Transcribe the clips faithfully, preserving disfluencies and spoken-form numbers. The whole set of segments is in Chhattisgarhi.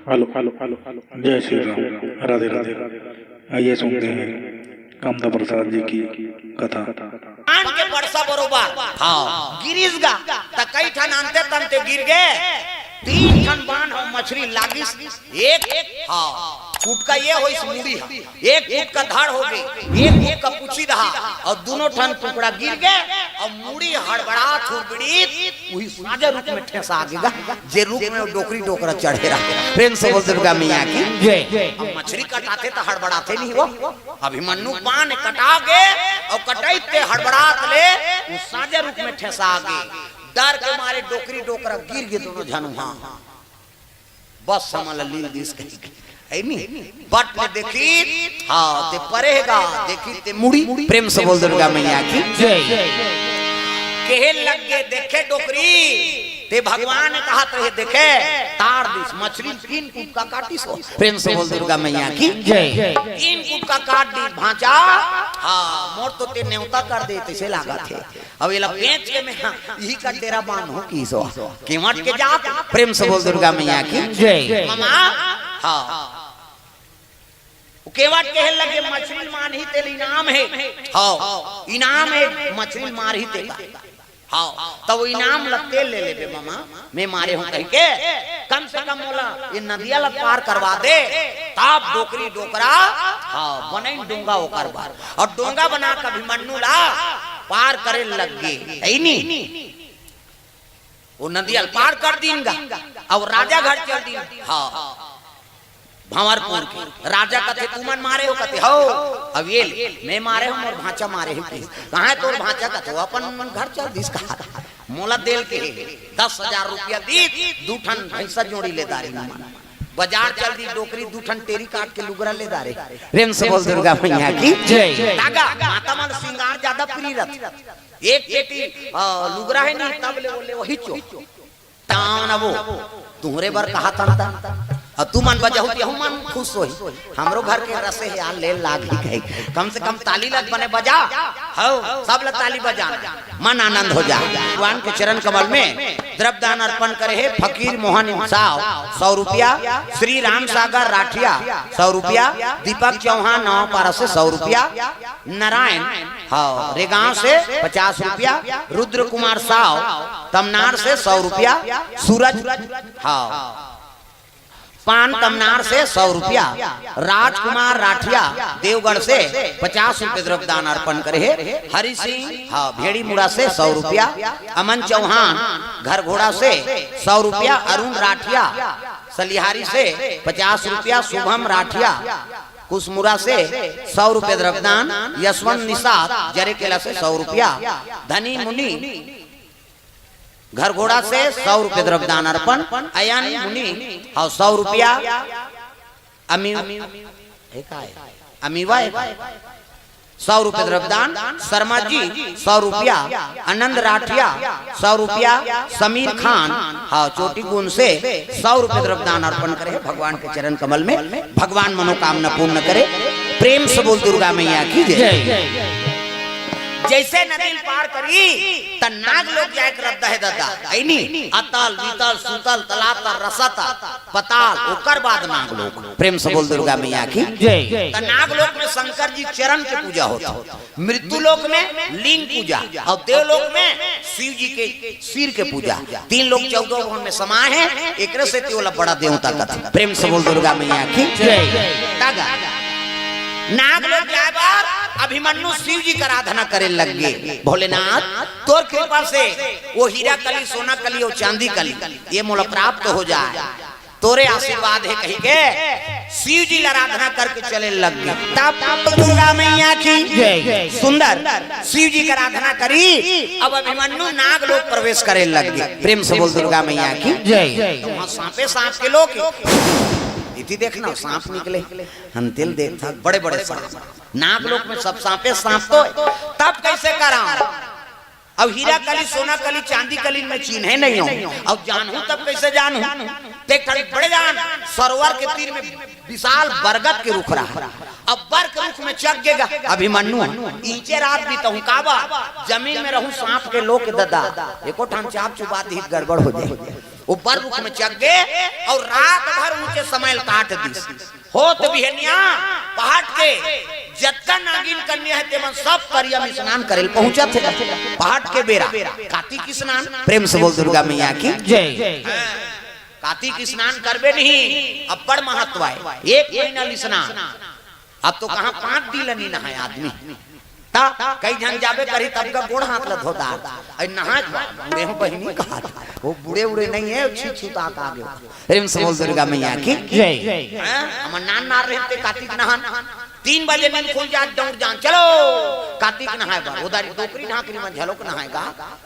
Hello, hello, hello, hello. जय श्री राम, राधे राधे। आइए सुनते हैं कामता प्रसाद जी की कथा। आन के बरसा बरोबर, हाँ, गिरिस गा, त कई ठन अंते तंते गिर गे, तीन ठन बान हो मछरी लागिस, एक, हाँ, फुटका ये होइस मुड़ी हा, एक फुटका धड़ हो गे, एक फुटका पुछी रहा, अउ दूनों ठन टुकड़ा गिर गे, अउ मुड़ी हड़बड़ात हुड़बड़ीत उही साजा रुख में ठेसा गे गा, जे रुख में डोकरी डोकरा चढ़े रहा। प्रेम से बोल दुर्गा मैया की जय। अब मछरी कटाथे त हड़बड़ाथे नहीं वो। अभिमन्यु बान कटा गे अउ कटइते हड़बड़ात ले उ साजा रुख में ठेसा गे। डर के मारे डोकरी डोकरा गिर गे दूनों झन उहाँ। बस हमन ला लील दिस कहिके। है नी? बट ले देखी, हाँ, ते परे हे गा, देखी ते मुड़ी। प्रेम से बोल दुर्गा मैया की जय। केहे लग गे, देखे डोकरी, ते भगवान कहत रहे, देखे, तार दिस, मछरी तीन कुटका काटिस हो। प्रेम से बोल दुर्गा मैया की जय। तीन कुटका काट दिस भांचा, हाँ, मोर तो ते नेवता कर दे, तइसे लागत हे। अब एला बेच के मैं, हाँ, इही का डेरा बांधहूं किहिस हो। केवट के जात, प्रेम से बोल दुर्गा मैया की जय। ममा, हाँ। वो केवट केहे लगे, मछरी मारही तेल इनाम हे। हाँ, इनाम हे, मछरी मारही तेल। हाँ, त वो इनाम ला तेल ले लेबे ममा, मैं मारे हूँ कहिके, कम से कम मोला ये नदिया ला पार करवा दे, तब डोकरी डोकरा, हाँ, बनइन डोंगा ओकर बर। अउ डोंगा बना के अभिमन्यु ला पार करे लग गे, है नी? वो नदिया ला पार कर दीन गा, अउ राजा घर चल दीन। हाँ, भंवरपुर के राजा कथे, "तुमन मारे हो?" कथे, "हो।" अब ये ले, "मैं मारे हूँ, मोर भांचा मारे हे।" कहिस, "कहाँ हे तोर भांचा?" कथे, "वो अपन घर चल दिस कहा, मोला देल के हे, दस हजार रुपया दीस, दू ठन भैंसा जोड़ी ले दारी मन। बाजार चल दिस, डोकरी दू ठन टेरी काट के लुगरा ले दारे।" प्रेम से बोल दुर्गा मैया की जय। तागा, माता मन सिंगार ज्यादा प्रिय रथे। एक पेटी, अ, लुगरा हे नी, तब ले वो ले वही चो। तान अबो, तुहरे बर कहा तन ता। अउ तुमन बजाहू, तेहू मन खुश होही। हमरो घर के रसे हे यार, ले लाग ही कहे। कम से कम ताली लग बने बजा। हौ, सब ला ताली बजाना। मन आनंद हो जा। भगवान के चरण कमल में द्रव्य दान अर्पण करे हे फकीर मोहन इंसाव, सौ रुपया, श्री राम सागर राठिया, सौ रुपया, दीपक चौहान नवापारा से सौ रुपया, नारायण, हाँ, रेगांव से पचास रुपया, रुद्र कुमार साव, तमनार से सौ रुपया, सूरज, हाँ, पान तमनार से सौ रुपया, राजकुमार राठिया, देवगढ़ से पचास रुपये द्रव्य दान अर्पण करे हे, हरि सिंह, हाँ, भेड़ीमुड़ा से सौ रुपया, अमन चौहान, घरघोड़ा से सौ रुपया, अरुण राठिया, सलिहारी से पचास रुपया, शुभम राठिया, कुसमुरा से सौ रुपये द्रव्यदान, यशवंत निषाद जरेकेला से सौ रुपया, धनी मुनि घरघोड़ा से सौ रुपये द्रव्यदान अर्पण, अयन मुनि, हाँ, सौ रुपया, अमी, हे का हे? अमीवा हे का? सौ रुपये द्रव्यदान, शर्मा जी सौ रुपया, आनंद राठिया सौ रुपया, समीर खान, हाँ, चोटी गुन से सौ रुपये द्रव्यदान अर्पण करे हे भगवान के चरण कमल में। भगवान मनोकामना पूर्ण करे। प्रेम से बोल दुर्गा मैया की जय। जय। जैसे नदी पार करी त नाग लोक जाए के रद्दा हे दादा, है नी? अतल, वितल, सुतल, तलातल, रसतल, पताल, ओकर बाद नाग लोक। प्रेम से बोल दुर्गा मैया की जय। त नाग लोक में शंकर जी चरण के पूजा होता, मृत्यु लोक में लिंग पूजा, अउ देव लोक में शिव जी के सिर के पूजा। तीन लोक चौदह भुवन में समाए हे, एकरे सेती ओला बड़ा देवता कथे। प्रेम से बोल दुर्गा मैया की जय। तागा नाग लोक जाए बर अभिमन्यु शिव जी के आराधना करे लग गे। भोलेनाथ, तोर कृपा से वो हीरा कली, सोना कली अउ चांदी कली ये मोला प्राप्त हो जाए, तोरे आशीर्वाद हे कहिके शिव जी ला आराधना करके चले लग गे। तब दुर्गा मैया की जय। सुंदर शिव जी के आराधना करी, अब अभिमन्यु नाग लोक प्रवेश करे लग गे। प्रेम से बोल दुर्गा मैया की जय। तो वहाँ सांपे सांप के लोक, इति देखना सांप निकले, हंतेल देखता बड़े बड़े सांप। नाग लोक में सब सांपे सांप तो हे। तब कैसे करा? अब हीरा कली, सोना कली, चांदी कली में चिन्हे नहीं हो। अब जानहूं तब कैसे जानहूं? देख, ठन बड़े जान सरोवर के तीर में विशाल बरगद के रुख रहा। अब बरगद के रुख में चघ गे गा, अभिमन्यु ईंचे रात बिताहूं काबर, जमीन में रहूं सांप के लोक ददा, एको ठन चाप चुबा दिही त गड़बड़ हो जाए। वो बरगद के रुख में चघ गे अउ रात भर ऊंचे के समय ल काट दिस। होत बिहनिया पहाट के जतका नागिन कन्या हे, तेमन सब परिया म स्नान करे ल पहुंचत हे। पहाट के बेरा कातिक स्नान, प्रेम से बोल दुर्गा मैया की। जय। कातिक स्नान करबे नहीं, अब्बड़ महत्व आय। एक महीना ल स्नान। अब तो कहाँ पांच दिन ल नी नहाय आदमी। त कई झन जाबे करही तब का गोड़ हाथ ल धो डार। अरे नहा, बूढ़े हो बहिनी कहा था। वो बूढ़े उड़े नहीं है, छी छूता का आगे। प्रेम से बोल दुर्गा मैया की। जय। हैं? हमर नान नार रहे ते कातिक नहान। तीन बजे नींद खुल जात, दौड़ जान, चलो कातिक नहाय बर। उधर डोकरी ढाकरी मन झलोक नहाय गा।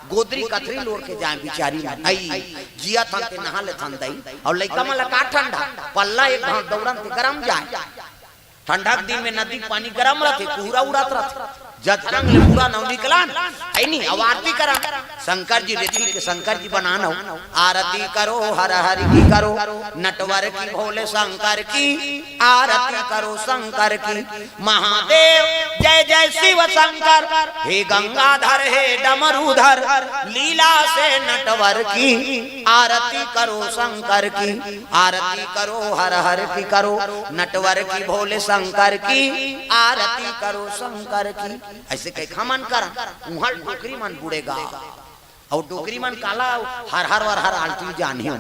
गोदरी कथरी लोर के जाए बिचारी मन। आई, जिया थन ते नहा ले थन दई। अउ लइका मन ला का ठंडा, पल्ला एक घांव दौड़न ते गरम जाए। ठंडा के दिन में नदी के पानी गरम रथे, कुहरा उड़त रथे। जतरंग ले पूरा नव निकलन, है नी, अउ आरती करन। शंकर जी रेती के शंकर जी बनान हो। आरती करो हर हर की करो, नटवर की भोले शंकर की। आरती करो शंकर की, महादेव जय जय शिव शंकर। हे गंगाधर हे डमरूधर, लीला से नटवर की। आरती करो शंकर की, आरती करो हर हर की करो, नटवर की भोले शंकर की। आरती करो शंकर की। ऐसे कई खा मन करन, उहाँ डोकरी मन बूढ़े गा। अउ डोकरी मन काला हर हर वर हर आलती जानी हो।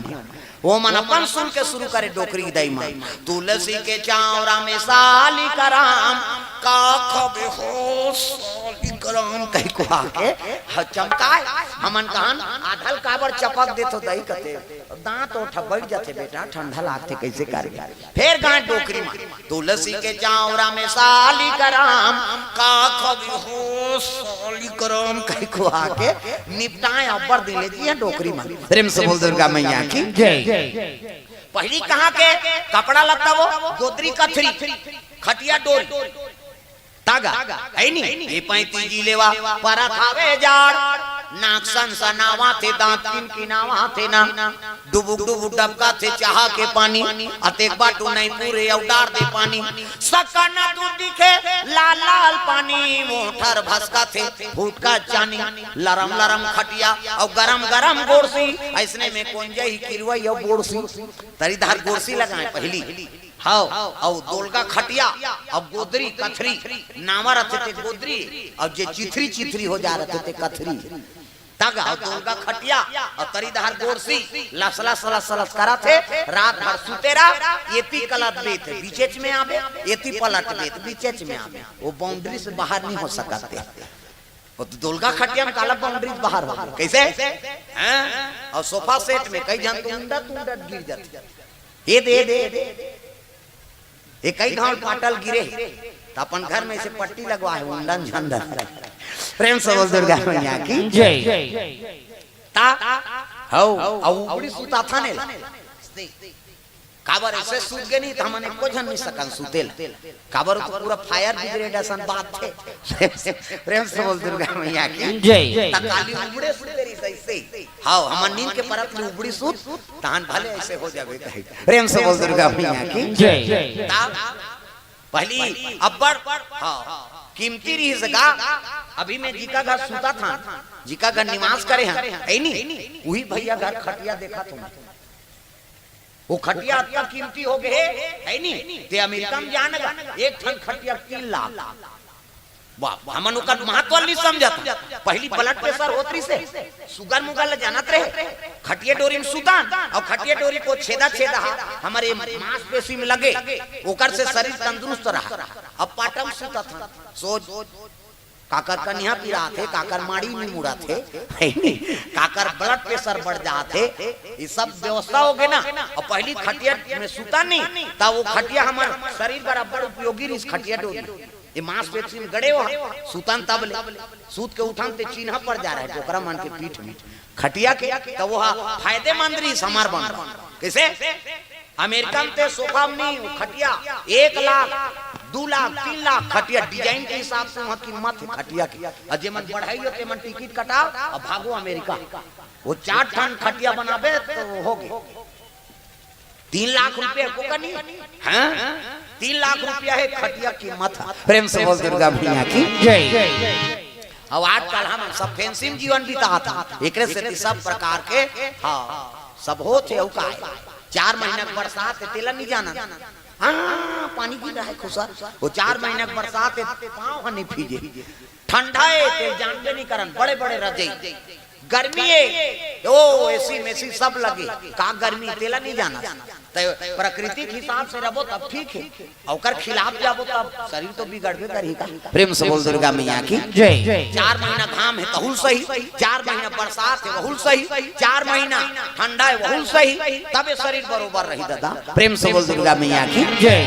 वो मन अपन सुन के शुरू करे डोकरी दई मन। तुलसी के चावरा में सालिक राम, का खबे हो सालिक राम कहि कुहा के ह चमकाय। हमन कहन आधा ल काबर चपक देथो दई कथे। दांत ओठा बैठ जाथे बेटा, ठंडा लागथे कइसे करके। फेर गाय डोकरी मन, तुलसी के चावरा में सालिक राम, का खबे हो सालिक राम कहि कुहा के निपटाय अब्बड़ दिन ले जी हे डोकरी मन। प्रेम से बोल दुर्गा मैया की। जय। पहिली कहाँ के कपड़ा लत्ता वो गोदरी कथरी, खटिया डोरी। तागा, है नी? ए पैंती जी लेवा परत हावे जाड़, नाक सन सनावा थे, दांत किन किनावा थे ना। डुबुक डुबुक डबका थे चाहा के पानी, अतेक बाटू नहीं पूरे अउ डार दे पानी। सकन तू दिखे लाल लाल पानी, मोठर भसका थे फुटका चानी। लरम लरम खटिया अउ गरम गरम गोड़सी, अइसने में कोन जही किरवई अउ बोड़सी। तरी धार गोड़सी लगाए पहिली। हव, अउ दोलगा खटिया, अउ गोदरी कथरी, नावा रथे ते गोदरी, अउ जे चिथरी चिथरी हो जा रथे ते कथरी। तग अउ दोलगा खटिया, अउ तरी धार गोड़सी, लस लस लस लस करत हे, रात भर सुते रह, एती कलत बेत, बीचेच में आबे, एती पलट बेत, बीचेच में आबे। वो बाउंड्री से बाहर नहीं हो सकत हे। वो तो दोलगा खटिया में काला बाउंड्री से बाहर हो गए। कैसे? हैं? अउ सोफा सेट में कई झन तो उंडत उंडत गिर जाथे। ए दे, ए दे, ए दे। ए कई घांव पाटल गिरे हे, त अपन घर में से पट्टी लगवा हे, उंडन झंडन। प्रेम से बोल दुर्गा मैया की। जय। ता, हौ, अउ उपड़ी सुता था ने ला। काबर ऐसे सूत गे नहीं, त हमन एको झन नहीं सकन सुते ला। काबर तो पूरा फायर ब्रिगेड असन बात थे। प्रेम से बोल दुर्गा मैया की। जय। त काली उपड़े सुते रही सही से। हव, हमर नींद के परत ले उपड़ी सूत, तहन भले ऐसे हो जाबे कही। प्रेम से बोल दुर्गा मैया की। जय। ता पहली अब्बड़, हाँ, कीमती रहिस गा। अभी मैं जिका घर सुता था, जिका घर निवास करे हैं, है नी? उही भैया घर खटिया देखा तुम। वो खटिया अतका कीमती हो गए, है नी? ते अमेरिका में जान गा, एक ठन खटिया तीन लाख। वाह, हमन ओकर महत्व नहीं समझत। पहली ब्लड प्रेशर होत रहिसे, सुगर मुगर ल जानत रहे, खटिया डोरी में सुतन, अउ खटिया डोरी को छेदा छेदा हा, हमर मांसपेशी में लगे, ओकर से शरीर तंदुरुस्त रहा। अब पाटम सुतत हन, सोच, काकर कनिहा पिरात हे, काकर माड़ी नहीं मुड़त हे, है नी? काकर ब्लड प्रेशर बढ़ जात हे, ये सब व्यवस्था हो गए ना। अउ पहली खटिया में सुता नहीं, त वो खटिया हमर शरीर बर अब्बड़ उपयोगी रहिस, खटिया डोरी। ये मांसपेशी में गड़े हो, सुतन तब ले, सूत के उठन ते चिन्ह पड़ जा रहे डोकरा मन के पीठ में, खटिया के, त वो हा फायदेमंद रहिस हमर बर। कैसे? अमेरिका में ते सोफा में नहीं, वो खटिया एक लाख, दू लाख, तीन लाख खटिया डिजाइन के हिसाब से वहाँ कीमत है खटिया की। अउ जे मन बढ़ाई हो, ते मन टिकट कटाओ अउ भागो अमेरिका। वो चार ठन खटिया बनाबे त हो गे। तीन लाख रुपया को कनी, हैं? तीन लाख रुपया हे खटिया कीमत हे। प्रेम से बोल दुर्गा मैया की। जय। अउ आजकल हम सब फैंसी में जीवन बितात हन, एकरे से सब प्रकार के, हाँ, सब होत हे, अउ का हे? चार महीना के बरसात हे, तेला नहीं जाना। हाँ, पानी गिर रहा है खुसर। वो चार महीना के बरसात हे, पाँव ह नहीं भीजे। ठंडा हे, तेल जानबे नहीं करन, बड़े बड़े रजई। गर्मी हे, ओ एसी मेसी सब लगे, का गर्मी, तेला नहीं जाना। ते प्रकृति के हिसाब से रहबो तब ठीक हे, अउ ओकर खिलाफ जाबो तब शरीर तो बिगड़बे करही का। प्रेम से बोल दुर्गा मैया की जय। चार महीना घाम हे तहुल सही, चार महीना बरसात हे वहुल सही, चार महीना ठंडा हे वहुल सही, तबे शरीर बरोबर रही दादा। प्रेम से बोल दुर्गा मैया की जय।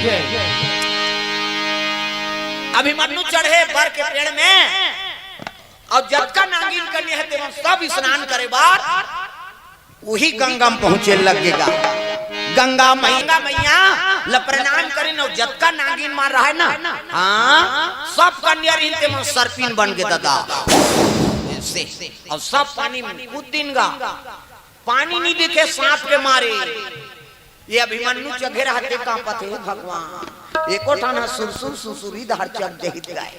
अभिमन्यु चढ़े बर के पेड़ में, अउ जतका नागिन कन्या हे तेमन सब स्नान करे बर उही गंगा में पहुंचे लगेगा। गंगा मैया, गंगा मैया ल प्रणाम करिन, अउ जतका नागिन मन रहे ना, हाँ, सब कन्या रहिन तेमन सर्पिन बन गे दादा। ऐसे, अउ सब पानी में कूद दिन गा, पानी नहीं दिखे सांप के मारे। ये अभिमन्यु चघे रहते कांपत हे भगवान। एको ठन ह सुरसुर सुसुरी धार चघ देहित गाय।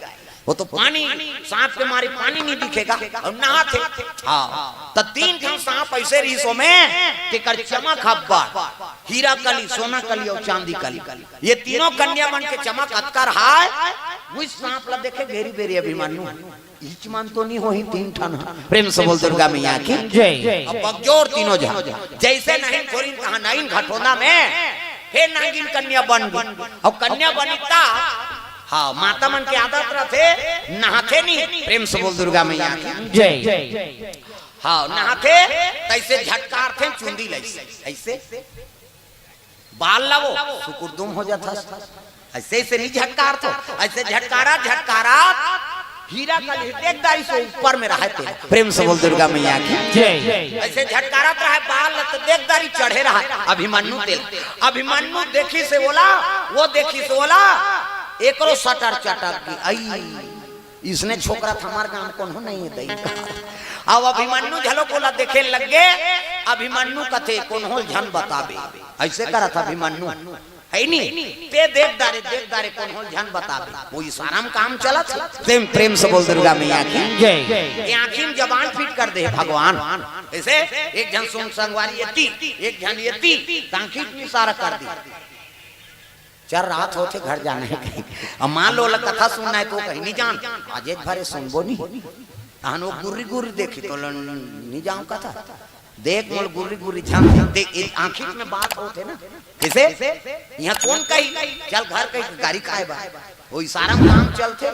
वो तो पानी, सांप के मारे पानी नहीं दिखेगा। अउ नहाथे। हाँ, त तीन ठन सांप ऐसे रहिस ओमे, तेकर चमक हब्बड़, हीरा कली, सोना कली अउ चांदी कली। ये तीनों कन्या मन के चमक अतका रहय, उही सांप ला देखे घेरी बेरी अभिमन्यु। इच मन तो नहीं होही तीन ठन ह। प्रेम से बोल दुर्गा मैया की जय। अब बकजोर तीनों झन, जैसे नहीं खोरिन तहाँ नहीं घटोना में, हे नागिन कन्या बन गे। अउ कन्या बनिता, हाँ, माता मन के आदत रथे, नहाथे नहीं। प्रेम से बोल दुर्गा मैया की जय। हाँ, नहाथे, तैसे झटकारथे चुंदी लैसे, ऐसे बाल ला वो सुकुरदुम हो जाथस। ऐसे, ऐसे नहीं झटकारथों, ऐसे झटकारा, झटकारा, हीरा कली देख डारिस ऊपर में रहय ते। प्रेम से बोल दुर्गा मैया की जय। ऐसे झटकारत रहय बाल ला त देख डारिस चढ़े रहय। अभिमन्यु तेला, अभिमन्यु देखिस ओला, वो देखिस ओला, एकरो सटर चटक गे। अई, इसने छोकरा त हमर गांव कोनो नहीं हे दई। अब अभिमन्यु घलो ओला देखे लग गे। अभिमन्यु कथे, कोनो ल झन बताबे। ऐसे करत अभिमन्यु, हे नी? ते देख डारे, देख डारे, कोनो ल झन बताबे। वो इशारा में काम चलत हे। प्रेम, प्रेम से बोल दुर्गा मैया की जय। ये आँखी में जबान फिट कर दे भगवान। ऐसे एक झन सुन संगवारी एती, एक झन एती, त आँखी में इशारा कर दी। चल, रात होथे, घर जाना हे कहीं। अब मान लो, ओला कथा सुनना हे त कहीं नहीं जान, आज एक भरे सुनबो नहीं। तहन वो गुर्री गुर्री देखी त नहीं जांव कथा। देख मोला गुर्री गुर्री झन देख, ए आँखी में बात होथे ना। कइसे? इहाँ कोन कही, चल घर कही, गारी खाय बर। वो इशारा में काम चलथे।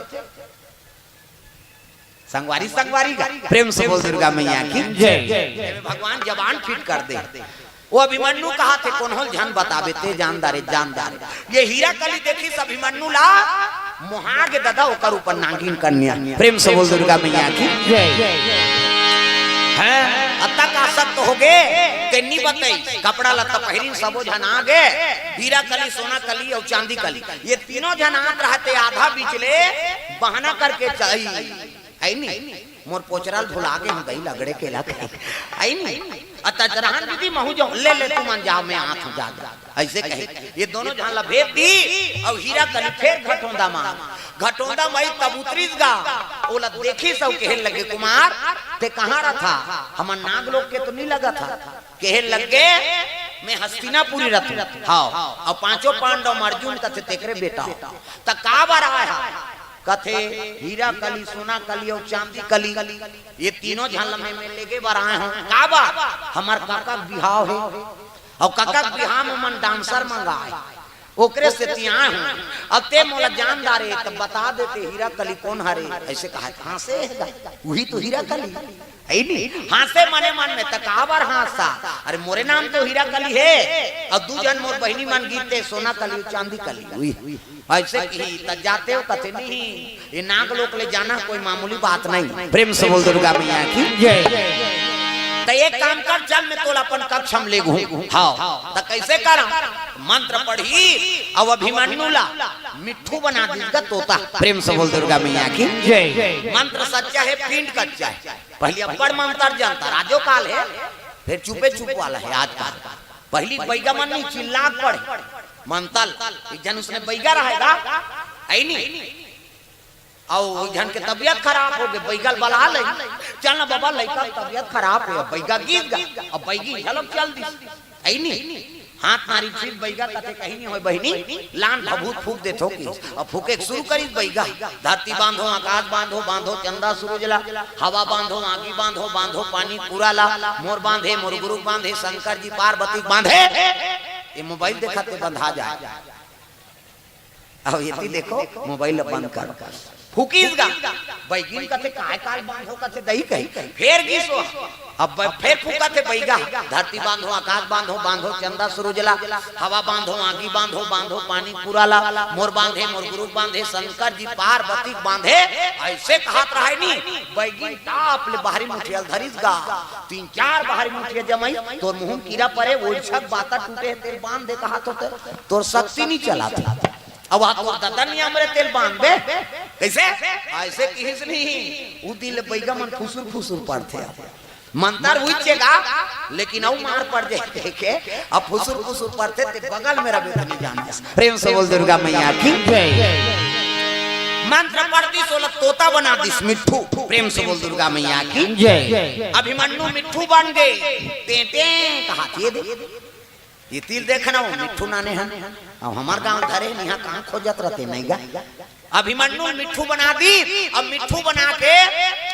संगवारी, संगवारी गा। प्रेम से बोल दुर्गा मैया की जय। भगवान जबान फिट कर दे। वो अभिमन्यु कहाथे, कोनो ल झन बताबे, ते जान डारे, जान डारे। ये हीरा कली देखिस अभिमन्यु ला, मोहा गे ददा ओकर ऊपर नागिन कन्या। प्रेम से बोल दुर्गा मैया की जय। हैं, अतक आसक्त हो गे, ते नी बतई। कपड़ा लत्ता पहिरिन, सबो झन आ गे। हीरा कली, सोना कली अउ चांदी कली, ये तीनों झन आत रहते, आधा बीच ले बहाना करके चल आई। हे नी? मोर पोचरा ल भुला गे हंव, दई लगड़े केला खाए। हे नी? अतच रहन दीदी, महूँ जांव। ले, ले, तुमन जाव, मैं आत हंव, जा, जा। अइसे कहे, ये दोनों झन ला भेज दी, अउ हीरा कली फेर घटोंदा म, घटोंदा म तब उतरिस गा, ओला देखिस अउ कहे लगे, कुमार, ते कहाँ रथा? हमर नाग लोग के तो नी लगत हा। कहे लगे, मैं हस्तिनापुरी रथों। हाँ, अउ पांचों पांडव म अर्जुन कथे तेकरे बेटा हों। त का बर आय हा? कथे, हीरा कली, सोना कली अउ चांदी कली, ये तीनों झन ल मैं, मैं लेगे बर आय हंव। का बर? हमर काका के बिहाव हे, अउ काका के बिहाव में मन डांसर मंगाय, ओकरे सेती आय हंव। अब ते मोला जान डारे त बता देते हीरा कली कोन हरे, अइसे कहाथे। हाँ, से हे गा, उही तो हीरा कली। हे नी? हाँसे मने मन में, त काबर हाँसथा? अरे, मोरे नाम तो हीरा कली हे, अउ दू झन मोर बहिनी मन गिरथे, सोना कली, चांदी कली। उही, अइसे कही, त जाते हो कथे नहीं, ये नाग लोक ले जाना कोई मामूली बात नहीं। प्रेम से बोल दुर्गा मैया की जय। त एक काम कर, चल, मैं तोला अपन कक्ष में लेगहूँ। हाँ, त कइसे करंव? मंत्र पढ़ी, अउ अभिमन्यु ला मिट्ठू बना दीस गा तोता। प्रेम से बोल दुर्गा मैया की जय। मंत्र सच्चा हे, पिंड कच्चा हे। पहिली अब्बड़ मंतर जंतर, आजो काल हे, फेर चुपे चुप वाला हे आजकाल। पहिली बइगा मन नी चिल्ला के पढ़े, मंतर। एक झन उसने बइगा रहय गा, हे नी? अउ एक झन के तबियत खराब हो गे, बइगा ल बला ले, चल ना बबा, लइका के तबियत खराब हे, बइगा गिस गा, अउ बइगी घलो चल दिस, हे नी? हाथ मारिस, फिर बइगा कथे, "कहीं नहीं होय बहिनी, लान भभूत फूंक देथों" कहिस। अब फूंके के शुरू करिस बइगा, "धरती बांधो, आकाश बांधो, बांधो चंदा सूरज ला, हवा बांधो, आगी बांधो, बांधो पानी पूरा ला, मोर बांधे, मोर गुरु बांधे, शंकर जी पार्वती बांधे।" ये मोबाइल देखत ते बंधा जाय। अब एती देखो, मोबाइल बंद कर। फूकिस गा, बइगिन कथे, "काय काल बांधो?" कथे, "दई कही।" फेर गिस ओ। अब ब-, फेर फूकत हे बइगा, "धरती बांधो, आकाश बांधो, बांधो चंदा सूरज ला, हवा बांधो, आगी बांधो, बांधो पानी पूरा ला, मोर बांधे, मोर गुरु बांधे, शंकर जी पार्वती बांधे।" अइसे कहत रहय नी, बइगिन टाप ले बाहरी मुठिया ल धरिस गा। तीन चार बाहरी मुठिया जमाइस, "तोर मुहूं म कीरा परे, ओइछक बाता टूटे हे, तेल बांध दे कहत हों ते, तोर शक्ति नी चलत हे।" अब वहाँ तोर ददा नियम रे तेल बांध बे। कइसे? अइसे किहिस नहीं। उ दिन ले बइगा मन फुसुर फुसुर पड़थे। अब मंतर उइचे गा, लेकिन अउ मार पड़ जाय कहिके, अब फुसुर फुसुर पड़थे ते बगल में रबे त नी जानस। प्रेम से बोल दुर्गा मैया की जय। मंत्र पढ़ दिस, ओला तोता बना दिस मिट्ठू। प्रेम से बोल दुर्गा मैया की जय। अभिमन्यु मिट्ठू बन गे। टें टें कहात हे दे। एती ल देखना, ओ मिट्ठू नाने हन। अब हमर गांव धरे हन, इहां कहां खोजत रथे, नहीं गा। अभिमन्यु ल मिट्ठू बना दिस, अब मिट्ठू बना के,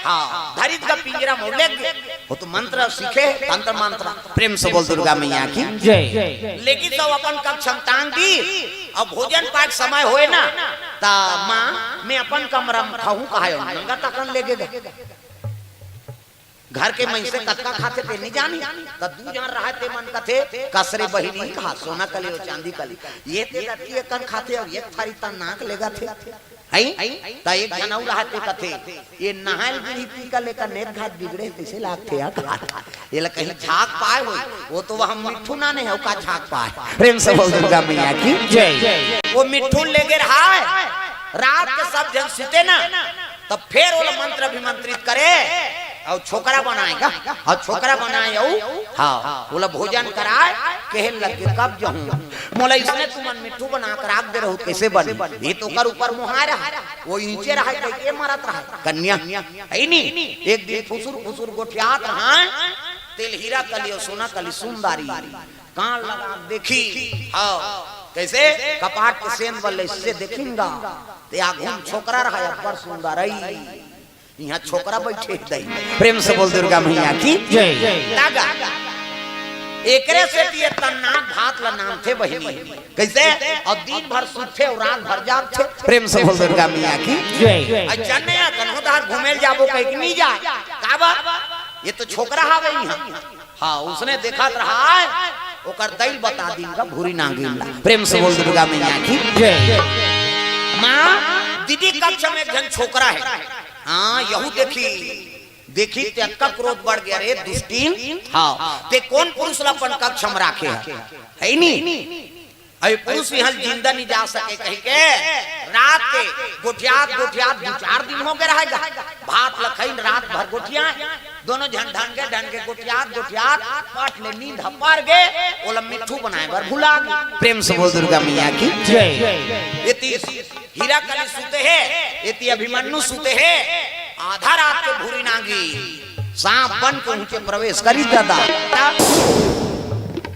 हां, धरिस गा पिंजरा म ले गे। ओ तो मंत्र सीखे, तंत्र मंत्र। प्रेम से बोल दुर्गा मैया की जय। लेकिस ओ अपन कक्ष म टांग दिस, अब भोजन पाय के समय होय ना, त मां, मैं अपन कमरा म खाहूं कहय, नंगा तकन ले गे गा। घर के मइनसे कतका खाथे ते नी जानी, त दू झन रहय ते मन कथे, "कस रे बहिनी," कहा, "सोना कली अउ चांदी कली, ये ते दतकी अकन खाथे अउ एक थारी त नाक लेगथे।" हई? त एक झन अउ रहय ते कथे, "ये नहाय ल गिरही ती का लेकर नेत घात बिगड़े तइसे लागथे," या कहा, "एला कहीं झांक पाय होही, ओ तो वह मिट्ठू नाने हे, ओ का झांक पाय।" प्रेम से बोल दुर्गा मैया की जय। ओ मिट्ठू ल ले गे रहय, रात के सब झन सुते ना, तब फेर ओला मंत्र अभिमंत्रित करे अउ छोकरा बनाय गा, अउ छोकरा बनाय अउ, हां, ओला भोजन कराय, कहे लगे, "कब जहूं, मोला इसने तुमन मिट्ठू बना के राख दे रहू, कइसे बनी?" ये तो ओकर ऊपर मोहाय रहय, ओ इंचे रहय, कहिके मरत रहय। कन्या, हई नी, एक दिन फुसुर फुसुर गोठियात रहय, तेल हीरा कली अउ सोना कली सुंदरी। कान लगा के देखिस, हां, कइसे? कपाट के सेंध बल्ले से देखिस गा, ते आघू म छोकरा रहय, अब्बड़ सुंदर अई। इहां छोकरा बइठे हे दई। प्रेम से बोल दुर्गा मैया की जय। तागा। एकरे सेती ए तन्नाट भात ल नांदथे बहिनी। कइसे? अउ दिन भर सुतथे अउ रात भर जागथे। प्रेम से बोल दुर्गा मैया की जय। अउ चन्नैया कन्हो डहर घूमे ल जाबो कहिके नी जाय। काबर? ये तो छोकरा हवे इहां। हां, उसने देखत रहय, ओकर दई ल बता दिस गा भूरी नांगिन ला। प्रेम से बोल दुर्गा मैया की जय। मां, दीदी कक्ष म एक झन छोकरा हे। हां, यहू देखिस, देखिस ते अतका क्रोध बढ़ गे, "अरे दुष्टिन, हां, ते कोन पुरुष ला अपन कक्ष म राखे हस?" हई नी? अउ ए पुरुष इहां ले जिंदा नी जा सके कहिके रात के गोठियात गोठियात दू चार दिन हो गे रहय गा। भात ल खइन रात भर गोठियाय, दोनों झन ढंगे ढंगे गोठियात गोठियात पट ले नींद ह पर गे, ओला मिट्ठू बनाय बर भुला गे। प्रेम से बोल दुर्गा मैया की जय। एती हीरा कली सुते हे, एती अभिमन्यु सुते हे। आधा रात के भूरी नांगी सांप बन के उहें प्रवेश करिस ददा।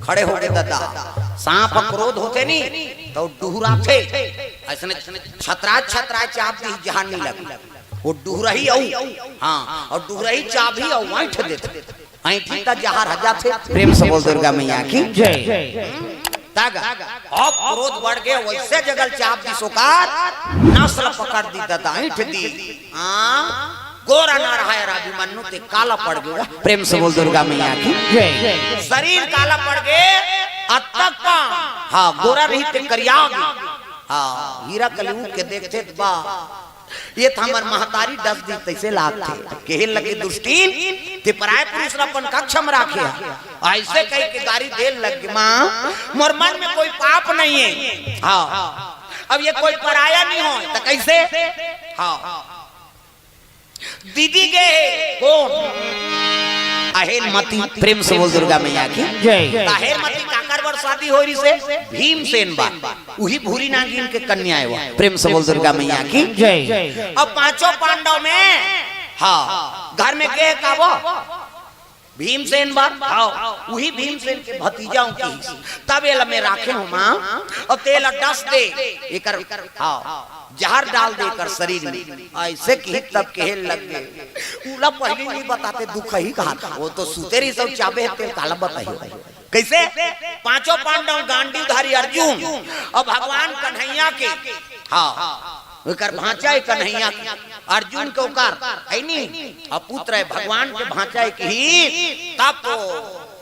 खड़े हो गे ददा। सांप ह क्रोध होथे नी, त ओ डुहराथे। अइसने छतराय छतराय चाब दिही, जहार नी लगे। ओ डुहरही अउ, हां, अउ डुहरही चाबही अउ अइंठ देथे। अइंठही त जहार ह जाथे। प्रेम से बोल दुर्गा मैया की जय। तागा, अब क्रोध बढ़ गे, वइसे जगह ल चाब दिस ओकर, नस ल पकड़ दिस ददा, अइंठ दिस। हां, गोरा ना रहय अभिमन्यु, ते काला पड़ गे। प्रेम से बोल दुर्गा मैया की जय। शरीर काला पड़ गे, अतक पा, हां, गोरा रहिस ते करिया गे। हां, हीरा कली उठ के देखथे त बा, ये त हमर महतारी डस दिस तइसे लागथे। कहे लगे, "दुष्टिन, ते पराय पुरुष ल अपन कक्ष म राखे हस।" अइसे कहिके गारी दे लगे, "मां, मोर मन म कोई पाप नइ हे।" हां, अब ये कोई पराया नइ होय, त कइसे? हां, दीदी गे हे, कोन? अहेलमती, प्रेम से बोल दुर्गा मैया की। जय। त अहेलमती काकर बर शादी होय रिहिसे? भीमसेन बर। उही भूरी नागिन के कन्या हे वो। प्रेम से बोल दुर्गा मैया की। जय। अब पांचों पांडव म, हां, घर म गे हे का वो? भीमसेन बर, हाव, उही भीमसेन के भतीजा हूँ कहिस। तब एला मैं राखे हूँ माँ, अउ तेला डस दे, एकर, हाव, जहर डाल दे एकर शरीर में। अइसे किहिस तब कहे लग गे, उला पहिली नहीं बताते दुख ही कहा था। वो तो सुते रहिस अउ चाबे हे, तेला काला बताही। कइसे? पांचों पांडव गांडीवधारी अर्जुन अउ भगवान कन्हैया के, हाव, ओकर भांचा हे कन्हैया के, अर्जुन के ओकर, हे नी? अउ पुत्र हे, भगवान के भांचा हे कहिस, तब तो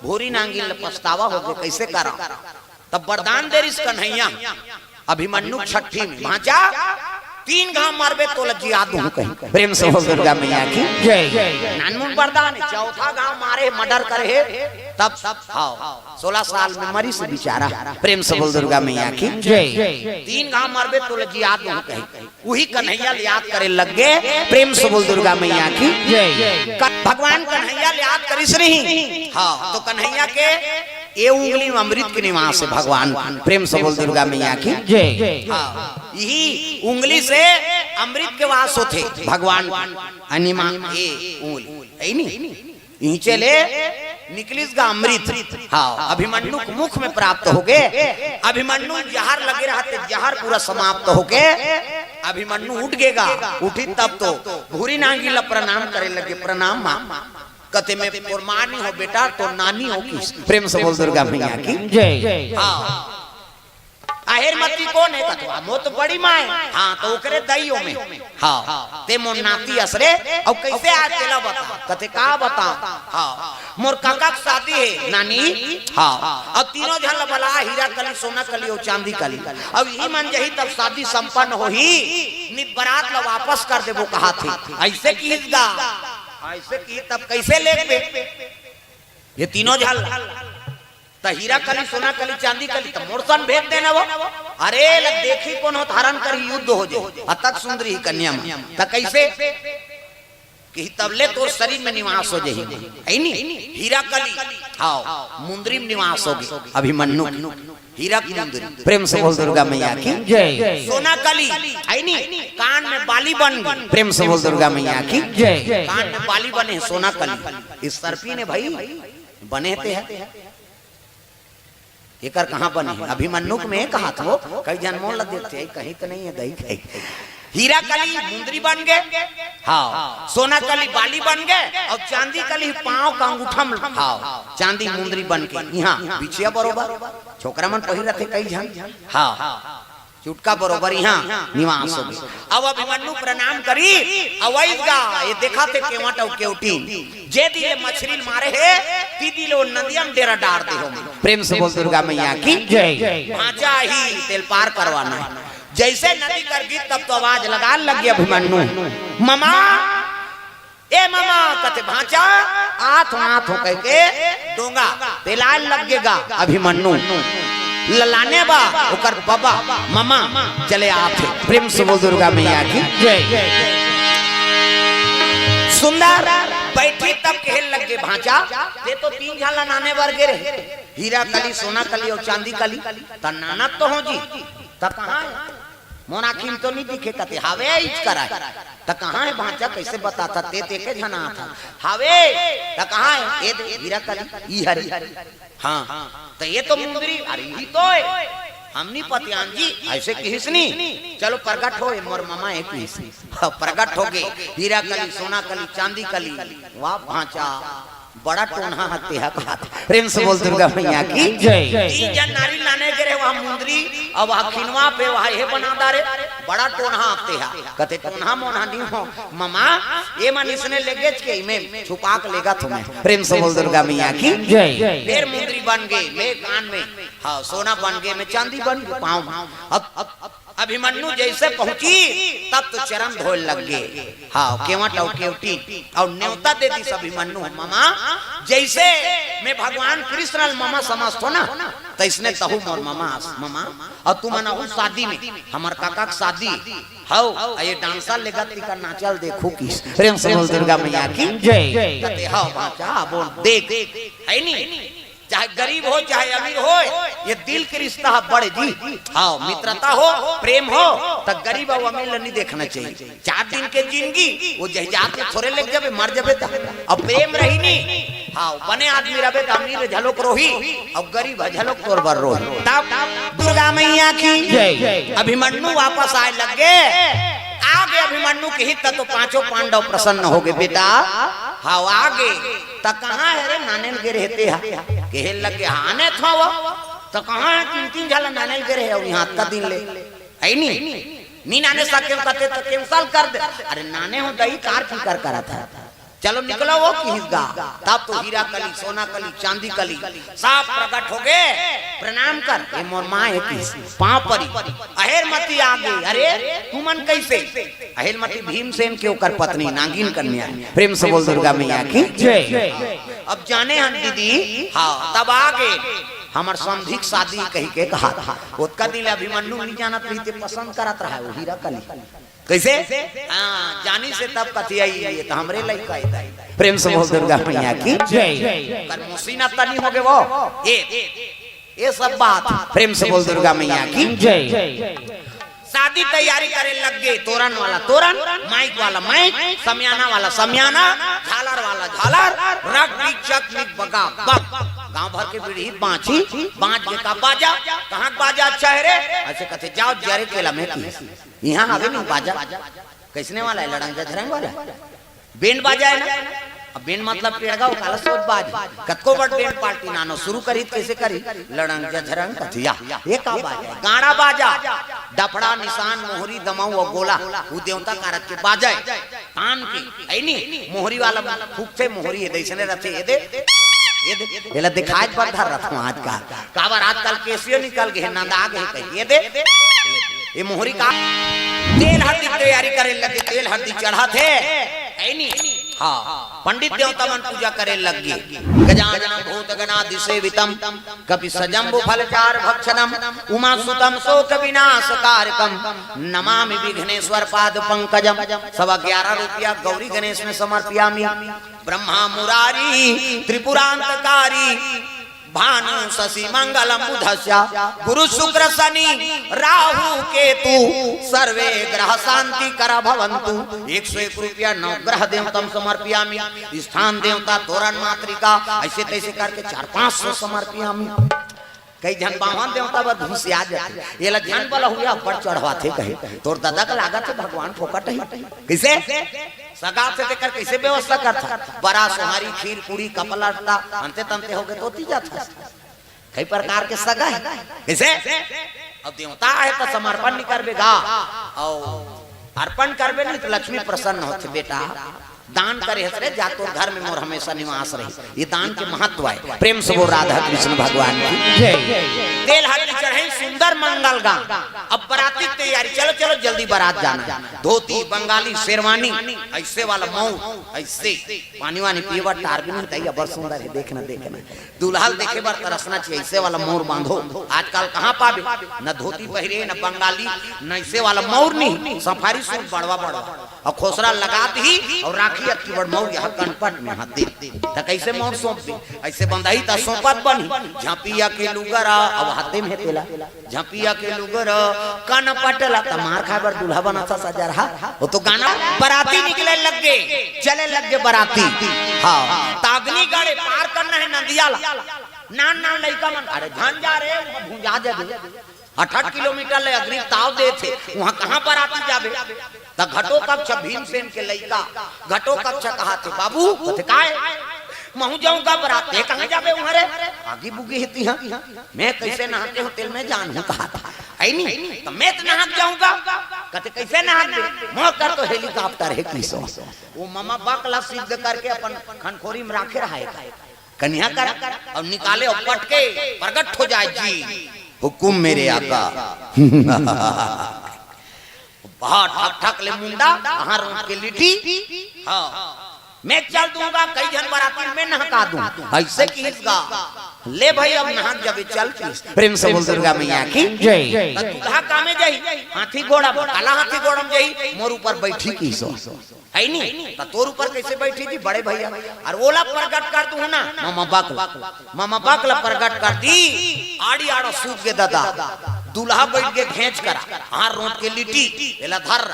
भूरी नांगिन ल पछतावा होगे, कइसे करा? तब वरदान दे रिहिस कन्हैया अभिमन्यु छट्ठी में, भांचा, तीन घांव मारबे तोला जिया दूं कहिस। प्रेम से बोल दुर्गा मैया की जय। नानमुन वरदान हे, चौथा घांव मारे, मर्डर करे हे, तब, हाव, सोलह साल में मरिस बिचारा। प्रेम से बोल दुर्गा मैया की जय। तीन घांव मारबे तोला जिया दूं कहिस। उही कन्हैया ल याद करे लग गे। प्रेम से बोल दुर्गा मैया की जय। क-, भगवान कन्हैया ल याद करिस नहीं। हाव, तो कन्हैया के ये उंगली में अमृत के निवास हे भगवान। प्रेम से बोल दुर्गा मैया की जय। हाव, इही उंगली से अमृत के वास होथे भगवान। अनिमा, ये उंगली, हे नी? इहिंचे ले निकलिस गा अमृत। हाव, अभिमन्यु के मुख में प्राप्त होगे। अभिमन्यु जहर लगे रहते, जहर पूरा समाप्त होगे। अभिमन्यु उठ गे गा, उठिस तब तो भूरी नांगिन ल प्रणाम करे लगे, प्रणाम माँ। कथे मैं तोर माँ नहीं हों बेटा, तोर नानी हों कहिस। प्रेम से बोल दुर्गा मैया की जय। हाव। अहेर मती कोन हे? कथे, "वो तो बड़ी माँ हे।" हाँ, तो ओकरे दई हो मैं। हाँ, ते मोर नाती अस रे, अउ कइसे आय तेला बता। कथे, "का बता?" हाँ, "मोर काका के शादी हे, नानी।" हाँ, "अउ तीनों झन ल बला, हीरा कली, सोना कली अउ चांदी कली। अउ इही मन जही तब शादी संपन्न होही, नित बरात ल वापस कर देबो," कहाथे। अइसे किहिस गा, अइसे किहिस तब कइसे लेगबे? ये तीनों झन ल त हीरा कली, सोना कली, चांदी कली, त मोर सन भेज देना वो। अरे, ल देखही कोन हो, त हरण करही, युद्ध हो जाही। अतक सुंदरी ही कन्या में। त कइसे? किहिस तब ले तोर शरीर में निवास हो जाही। हे नी? हीरा कली, हाव, मुंदरी में निवास होगे अभिमन्यु के। हीरा की मुंदरी। प्रेम से बोल दुर्गा मैया की जय। सोना कली, हे नी? कान में बाली बन गे। प्रेम से बोल दुर्गा मैया की जय। कान में बाली बने हे सोना कली। इस सर्पी ने भाई बने ते हे। एकर कहाँ बने हे? अभिमन्यु के में कहाथे वो, कई झन मोला देखथे, कहीं तो नहीं हे, दई कहीं। हीरा कली मुंदरी बन गे, हाव, सोना कली बाली बन गे, अउ चांदी कली पाँव के अंगूठा में, हाव, चांदी मुंदरी बन के, इहाँ बिछिया बरोबर, छोकरा मन पहिर रथे कई झन, हाव। चुटका बरोबर इहाँ निवास होगे। अब अभिमन्यु प्रणाम करिस, अउ अइस गा, ये देखाथे केवट अउ केवटिन। जे दिन ले मछरी ल मारे हे, ती दिन ले वो नदिया में डेरा डार दे हो। प्रेम से बोल दुर्गा मैया की जय। भांचा ही तेल पार करवाना हे। जइसे नदी कर गिस तब तो आवाज लगाय लग गे अभिमन्यु, "ममा, ए ममा," कथे, "भांचा, आत हों, आत हों," कहिके डोंगा पेलाय लग गे गा अभिमन्यु ल लाने बर, ओकर बबा, ममा चले आत हे। प्रेम से बोल दुर्गा मैया की जय। सुंदर बइठिस तब कहे लग गे, "भांचा, ते तो तीन झन ल लाने बर गे रहे, हीरा कली, सोना कली अउ चांदी कली, त लानत तो हों जी, त कहाँ हे?" मोर आँखी में तो नहीं दिखे, कथे, "हावे, इच करा हे।" "त कहाँ हे भांचा, कइसे बताथा, ते, ते के झन आथा?" "हावे।" "त कहाँ हे?" "ए दे, हीरा कली, ई हरे।" "हाँ।" "त ये तो मुंदरी।" "अरे, इही तो हे, हम नहीं पतियान जी, अइसे किहिस नी।" "चलो, प्रगट हो, ये मोर ममा हे," किहिस। हाँ, प्रगट होगे, हीरा कली, सोना कली, चांदी कली। "वाह भांचा, बड़ा टोनहा हस तेहा," कहाथे। प्रेम से बोल दुर्गा मैया की जय। तीन झन नारी लाने गे रहे, वहाँ मुंदरी, अउ वहाँ खिनवा पे, वहाँ ये बना डारे, "बड़ा टोनहा हस तेहा।" कथे, "टोनहा मोनहा नहीं हों ममा, ये मन इसने लेगेच के, मैं छुपा के लेगत हों मैं।" प्रेम से बोल दुर्गा मैया की जय। फेर मुंदरी बन गे, में कान में, हाँ, सोना बन गे, में चांदी बन गे, पाँव में। अब, अब अभिमन्यु जइसे पहुंचिस, तब तो चरण धोय लग गे। हाँ, केवट अउ केवटिन, अउ नेवता दे दिस अभिमन्यु, "ममा, जइसे में भगवान कृष्ण ल ममा समझथों ना, तइसने तहूँ मोर ममा अस, ममा। अउ तुमन आहू शादी में, हमर काका के शादी हव, अउ ये डांसर लेगत तिकर नाचा ल देखहू," किहिस। प्रेम से बोल दुर्गा मैया की जय। कथे, "हव भांचा, बोल, देख, हे नी?" चाहे गरीब हो, चाहे अमीर हो, ये दिल के रिश्ता ह बड़े जी। हाँ, मित्रता हो, प्रेम हो, त गरीब अउ अमीर ल नहीं देखना चाहिए। चार दिन के जिंदगी, वो जहिजात में थोरे लग जाबे, मर जाबे त। अब प्रेम रही नी, हाँ, बने आदमी रहबे त अमीर घलोक रोही, अउ गरीब घलोक तोर बर रोही। तब दुर्गा मैया की जय। अभिमन्यु वापस आए लग गे। आगे अभिमन्यु के हित तो पांचों पांडव प्रसन्न हो गे, बेटा। हाँ, आगे त कहाँ हे रे, नाने ल गे रहे ते हा। कहे लग गे, आने था वो, त कहाँ हे, तीन तीन झन ल नाने ल गे रहे, अउ यहाँ अतका दिन ले, हे नी? नी नाने सकेंव कथे त cancel कर दे। अरे नाने हो दई, कार फिकर करत हे। चलो निकलो वो किहिस गा। तब तो हीरा कली, सोना कली, चांदी कली सब प्रगट हो गे। प्रणाम कर, ये मोर माँ हे किहिस, पाँव परी। अहेर मती आगे, अरे तुमन कैसे? अहेर मती भीमसेन के ओकर पत्नी नागिन कन्या। प्रेम से बोल दुर्गा मैया की जय। अब जाने हन दीदी, हाँ, तब आगे हमर समधिक शादी कही के कहा था। ओतका दिन ले अभिमन्यु नहीं जानत रही, ते पसंद करत रहा वो हीरा कली। कैसे? हाँ, जानी से तब कथियाई, ये तो हमरे लइका हे दाई। प्रेम से बोल दुर्गा मैया की जय। कर मोसी ना तनी हो गे वो। ये, ये सब बात। प्रेम से बोल दुर्गा मैया की जय। शादी तैयारी करे लग गे, तोरन वाला तोरन, माइक वाला माइक, समियाना वाला समियाना, झालर वाला झालर, रग बिग चक मिग बगा बग। गांव भर के बिड़ही बाँची, बाँच गे का बाजा, कहाँ के बाजा अच्छा हे रे? अइसे कथे, जाव जरे केला में की। इहाँ हवे नहीं बाजा। कइसने वाला हे? लड़ंग झझरंग वाला। बैंड बाजा हे ना? अब बैंड मतलब पेड़गा, काला सोच बाज। कतको बड़ बैंड पार्टी नानो शुरू करी त कइसे करी? लड़ंग झझरंग कथिया। ये का बाजा हे? गाड़ा बाजा। डफड़ा, निसान, मोहरी, दमऊ अउ गोला, वो देवता कारत के बाजा हे। तान के, हे नी? मोहरी वाला फूकथे, मोहरी ये दे, अइसने रथे, ये दे, ये दे। एला दिखाए बर धर रथों आज का। काबर आजकल केसियो निकल गे, नंदा गे कही, ये दे, ये मोहरी का। तेल हरदी के तैयारी करे लगे, तेल हरदी चढ़त हे, हे नी? हाँ, पंडित देवता मन पूजा करे लग गे। गजानन भूत गणादि सेवितम, कपि सजम्बु फल चार भक्षणम, उमा सुतम शोक विनाश कारकम, नमामि विघ्नेश्वर पाद पंकजम। सवा ग्यारह रुपया गौरी गणेश में समर्पयामि। ब्रह्मा मुरारी त्रिपुरांतकारी, भानु शशि मंगलम बुधस्य, गुरु शुक्र शनि राहु केतु, सर्वे ग्रह शांति करा भवंतु। एक सौ एक रुपया नवग्रह देवतम समर्पयामि, स्थान देवता तोरण मातृका, अइसे तइसे करके चार पाँच सौ समर्पयामि। कई झन बावन देवता बर घुसिया जाथे। एला झन बला हुआ बड़ चढ़वाथे कहे। तोर ददा के लागत हे भगवान फोकट हे। कइसे? सगा से तेकर कइसे व्यवस्था करथा? बरा, सोहारी, खीर, पूरी, कपड़ा लत्ता, अंते तंते हो गे त ओती जाथा। कई प्रकार के सगा हे। कइसे? अब देवता हे त समर्पण नहीं करबे गा। अउ अर्पण करबे नहीं त लक्ष्मी प्रसन्न होथे बेटा। दान करे हस रे, जा तोर घर में मोर हमेशा निवास रही। ये दान के महत्व हे। प्रेम से बोल राधा कृष्ण भगवान की जय। तेल हरदी चढ़े सुंदर मंगल गान। अब बराती के तैयारी, चलो चलो जल्दी बरात जाना। धोती, बंगाली, शेरवानी, अइसे वाला मऊर, अइसे पानी वानी पिए बर टार भी नहीं तई, अबर सुंदर हे, देखना देखना। दूल्हा ल देखे बर तरसना चाहिए, अइसे वाला मऊर बांधो। आजकल कहाँ पाबे, न धोती पहिरे, न बंगाली, न अइसे वाला मऊर नहीं, सफारी सूट बड़वा बड़वा। अउ खोसरा लगा दिही अउ राखी अतकी बड़ मऊर यहाँ कनपट में हाथ दे। त कइसे मऊर सौंप दे? अइसे बंधाही त सौंपत बनही। झपिया के लुगरा, अब हाथे में हे तेला। झपिया के लुगरा, कनपट ला त मार खाए बर दूल्हा बनत हे सजरहा। वो तो गाना। बराती निकले लग गे, चले लग गे बराती। हाँ, तागनी गाड़े पार करना हे नंदिया ला। नान नान लइका मन, अरे झन जा रे, वहाँ भुंजा जाबे। आठ आठ किलोमीटर ले अग्नि ताव देथे, वहाँ कहाँ बराती जाबे? त घटोत्कच भीमसेन के लइका, घटोत्कच कहाथे, बाबू, कथे, "काय? महूँ जाऊँ गा बरात, ते कहाँ जाबे उहाँ रे? आगी बुगी हे तिहाँ। मैं कइसे नहाते हूँ, तेल मैं जानहूँ," कहाथे। "हे नी, त मैं त नहा के जाऊँ गा।" कथे, "कइसे नहाबे?" "मोर कर तो helicopter हे किसो।" वो ममा बक ला सिद्ध करके अपन खनखोरी में राखे रहा हे। कनिहा करा अउ निकाले अउ पटके, प्रगट हो जाए जी। हुकुम मेरे आका। बहुत ठक ठक ले मुंडा, कहाँ रोक के लिटी। हाँ, मैं चल दूंगा, कई झन बराती मैं नहका दूं। अइसे किहिस गा। ले भाई, अब नहात जाबे, चल पीस। प्रेम से बोल दुर्गा मैया की जय। त दूल्हा कामे जाही, हाथी घोड़ा म, काला हाथी घोड़ा म जाही, मोर ऊपर बैठी किसो। है नी? त तोर ऊपर कैसे बैठी जी बड़े भैया? अउ ओला प्रगट कर दूं ना, ममा बक ला, ममा बक ला प्रगट कर दी। आड़ी आड़ा सूत गे ददा, दूल्हा बैठ गे घेंच करा, हार रोट के लिटी, एला धर।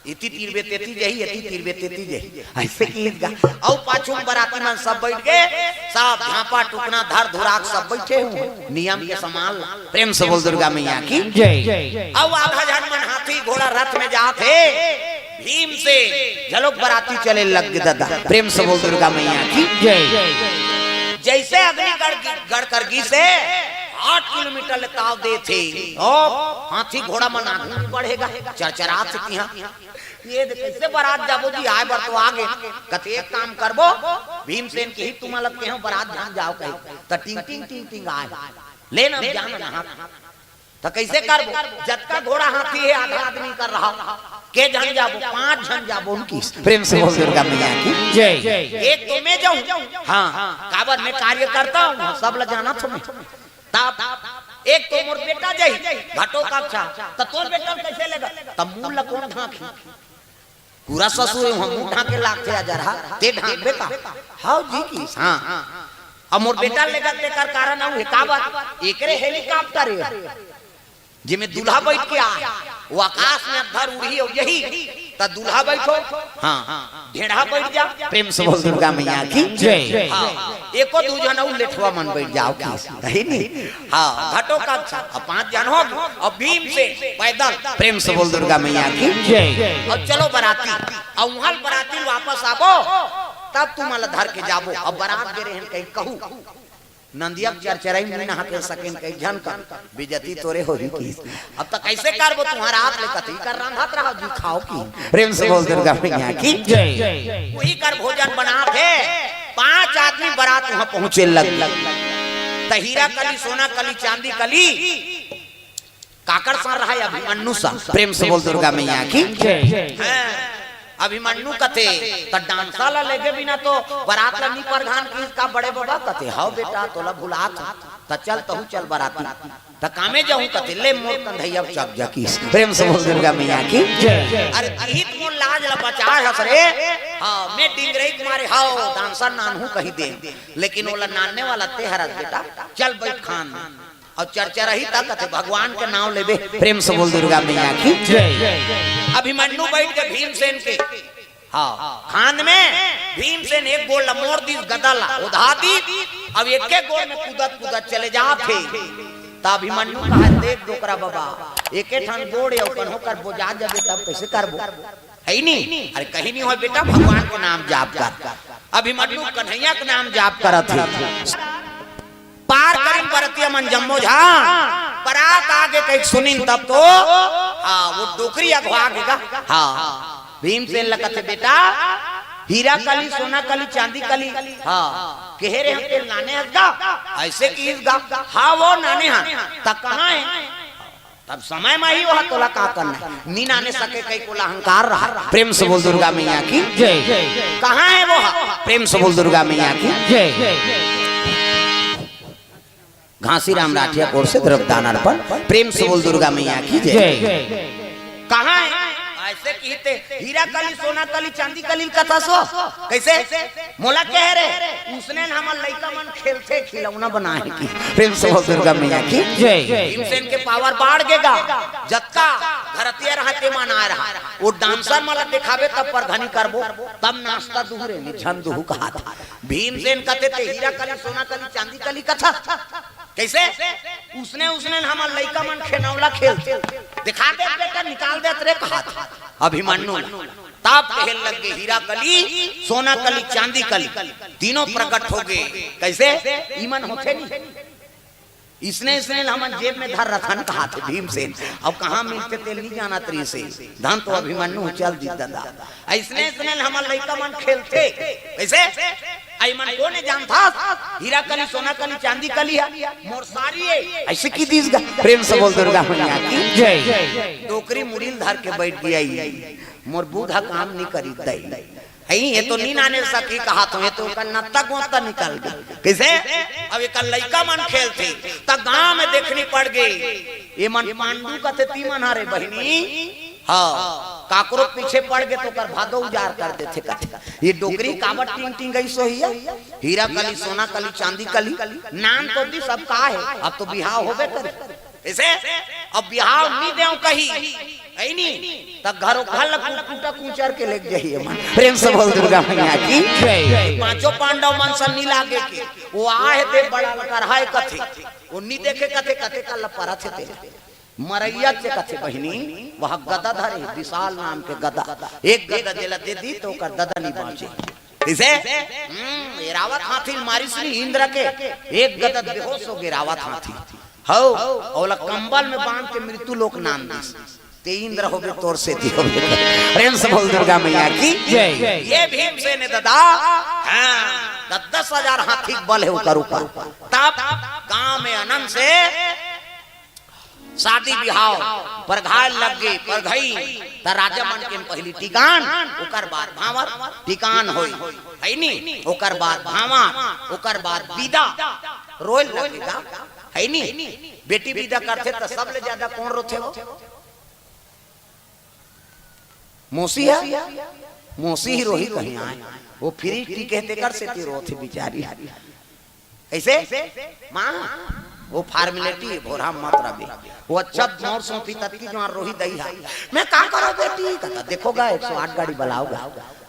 एती तीर बे तेती जाही, एती तीर बे तेती जाही। अइसे किहिस गा। अउ पाछू म बराती मन सब बैठ गे, सब झांपा टुकना धर धुराक सब बैठे हुए। नियम के समान ला। प्रेम से बोल दुर्गा मैया की जय। अउ आधा झन मन हाथी घोड़ा रथ में जात हे। भीम से झलोक बराती चले लग गे ददा। प्रेम से बोल दुर्गा मैया की जय। जैसे अग्निगढ़ गढ़ कर गिस हे, आठ किलोमीटर ले ताव देत हे। ओ, हाथी घोड़ा मन आगू बढ़ेगा, चरचरात हे तिहां। ये दे, कैसे बरात जाबो जी, आए बर तो आ गे। कथे एक काम करबो, भीमसेन के ही तुमन ल केहेंव बरात झन जाव कहे, त टिंग टिंग टिंग टिंग आए। ले ना, जान ना हाथ। त कैसे करबो? जतका घोड़ा हाथी हे, आधा आदमी कर रहा। के झन जाबो? पांच झन जाबो, उनकी। प्रेम से बोल दुर्गा मैया की जय। एक तो मैं जाऊं, हां, काबर मैं कार्यकर्ता हूं, सब ल जानत हों मैं। तब एक तो मोर बेटा जाही घटोत्कच, त तोर बेटा ल कैसे लेगा? त मूल ल कोन ढांकही? पूरा ससुर हूं, मूल ढांके लागथे अजरहा, ते ढांकबे का? हव जी किहिस, हां। अब मोर बेटा ल लेगा तेकर कारण अउ हे, काबर? एकरे हेलीकॉप्टर हे, जेमे दूल्हा बैठ के आए, वो आकाश में अधर उड़ही अउ जाही, त दूल्हा बैठो, हां, ढेढ़ा बैठ जा। प्रेम से बोल दुर्गा मैया की जय। हां, एको दू झन अउ लेठवा मन बैठ जाव किहिस, है नी? हां, घटोत्कच, अब पांच झन हो गे, अब भीमसेन पैदल। प्रेम से बोल दुर्गा मैया की जय। अब चलो बराती, अब उहां ले बराती वापस आबो, तब तुमन ल धर के जाबो। अब बरात गे रहेन कहीं कहूं, नंदिया के चरचरई में नहा के सकेन कई झन का बेइज्जती तोरे होही किहिस। अब त कैसे करबो, तुंहर हाथ ले कथी कर रांधत रहा जी, खाव किहिन। प्रेम से बोल दुर्गा मैया की जय। उही कर भोजन बनात हे, पांच आदमी बरात उहां पहुंचे लग। त हीरा कली, सोना कली, चांदी कली, काकर संग रहा हे? अभिमन्यु संग। प्रेम से बोल दुर्गा मैया की जय। हां, अभिमन्यु कथे, "त डांसा ला लेगे बिना तो बरात ला नी परघान किहिस का बड़े बबा?" कथे, "हव बेटा, तोला भुलात हंव, त चल तहूं चल बराती।" "त कामे जाहूं?" कथे, "ले मोर कंधइया चप जा किहिस।" प्रेम से बोल दुर्गा मैया की जय। अरे तिही त मोर लाज ला बचाय हस रे। हां, मैं डिंगरई के मारे हव, डांसा नानहूं कहि देंव, लेकिन ओला नानने वाला ते हरस बेटा, चल बइठ खान। अउ चरचरही त कथे भगवान के नांव लेबे। प्रेम से बोल दुर्गा मैया की जय। अभिमन्यु बइठ गे भीमसेन के, हां, खांद में। भीमसेन एक गोड़ ला मोड़ दीस, गदा ला ओधा दीस, अब एके गोड़ में कूदत कूदत चले जात हे। त अभिमन्यु कहा, "देख डोकरा बबा, एके ठन गोड़ हे, अउ कन्हो कर बोजा जबे तब कैसे करबो?" है नी? अरे कहीं नहीं होय बेटा, भगवान के नाम जाप कर। अभिमन्यु कन्हैया के नाम जाप करत हे। पार करिन बरतिया मन जम्मो झन, बरात आगे कहिके सुनिन तब तो, हां, वो डोकरी अघवा गे गा। हां, भीमसेन ल कथे, "बेटा, हीरा कली, सोना कली, चांदी कली, हां, केहे रेहेंव तेला नाने हस गा?" अइसे किहिस गा। "हां वो नाने हंव।" "त कहां हे?" तब समय म ही ओहा तोला का करना हे, नी नाने सके कहिके ओला अहंकार रहा। प्रेम से बोल दुर्गा मैया की जय। कहां हे वो हा? प्रेम से बोल दुर्गा मैया की जय। घासीराम राठिया कोर से द्रव्य दान अर्पण। प्रेम से बोल दुर्गा मैया की जय। जय। कहां हे? अइसे किहिस ते हीरा कली, सोना कली, चांदी कली ल कथस वो। कइसे? मोला कहे रे, उसने न हमर लइका मन खेलथे, खिलौना बनाए हे कि। प्रेम से बोल दुर्गा मैया की जय। भीमसेन के पावर बाढ़ गे गा, जतका घरतिया रहा ते मन आए रहा। वो डांसर मन ला देखाबे तब परघनी करबो, तब नाचता दुहू रे, निझन दुहू कहात। भीमसेन कथे ते हीरा कली, सोना कली, चांदी कली कथस। कइसे? उसने, उसने न हमर लइका मन खेनौला खेलथे। देखा दे बेटा, निकाल देत रे कहात। अभिमन्यु ला। तब कहे लग गे, हीरा कली, सोना कली, चांदी कली, तीनों प्रगट हो गे। कइसे? इमन होथे नी। इसने, इसने ल हमन जेब में धर रथन कहाथे भीमसेन। अब कहां मिलथे तेला नी जानत रहिसे। धन तो अभिमन्यु चल दिस ददा। अइसने, अइसने ल हमर लइका मन खेलथे। कइसे? अइमन कोन ए जानथस? हीरा कली, सोना कली, चांदी कली हे। मोर सारी हे। अइसे कहि दिस गा। प्रेम से बोल दुर्गा मैया की जय। डोकरी मुड़ी ल धर के बइठ गे। मोर बूध ह काम नी करी दई। हई, ये तो नी नाने सकी कहात हों, ये तो ओकर नत्ता गोत्ता निकल गे। कइसे? अब एकर लइका मन खेलथे, त गांव में देखनी पड़ गे। ये मन पांडु कथे, ती मन हरे बहिनी। हाँ, काकरो पीछे पड़ गे त ओकर भादो उजाड़ कर देथे कथे। ये डोकरी काबर टिंग टिंग गई सोहिया? हीरा कली, सोना कली, चांदी कली, नाम तो दिस, अब का हे? अब तो बिहाव होबे करे। कइसे? अब बिहाव नी देव कही, हई नी, त घरो घर ल कुटा कुचर के लेग जाही ये मन। प्रेम से बोल दुर्गा मैया की। जय। पांचों पांडव मन सन नी लागे के, वो आहे ते बड़ा लकरहा हे कथे, वो नी देखे कथे, कथे का लपरत हे ते। मरइया चे कथे बहिनी, वह गदा धरे, विशाल नाम के गदा। एक गदा जेला दे दी त ओकर ददा नी बांचे। कइसे? हम्म, एरावत हाथी ल मारिस नी इंद्र के, एक गदा बेहोश हो गे एरावत हाथी। हौ, ओला कंबल में बांध के मृत्यु लोक नाम दिस। ते इंद्र होबे, तोर सेती होबे। प्रेम से बोल दुर्गा मैया की। जय। ये भीमसेन ददा, हाँ, दस दस हजार हाथी के बल हे ओकर ऊपर। तब गांव में अनंत से शादी बिहाव, परघाय लग गे, परघई, त राजा मन के पहिली टिकान, ओकर बाद भांवर, टिकान होई, हई नी, ओकर बाद भांवर, ओकर बाद बिदा, रोय लगे गा, हई नी, बेटी बिदा करथे त सबले ज्यादा कोन रोथे हो? मौसी हे, मौसी ही रोही कहीं आय, वो फ्रिज टिके तेकर सेती रोथे बिचारी। कइसे? माँ, वो formality भोरहा मत रबे। वो अच्छा मोर सोंपी ततकी जोहार रोही दई हा। मैं का करों बेटी? कथे, देखो गा, एक सौ आठ गाड़ी बलाओ गा।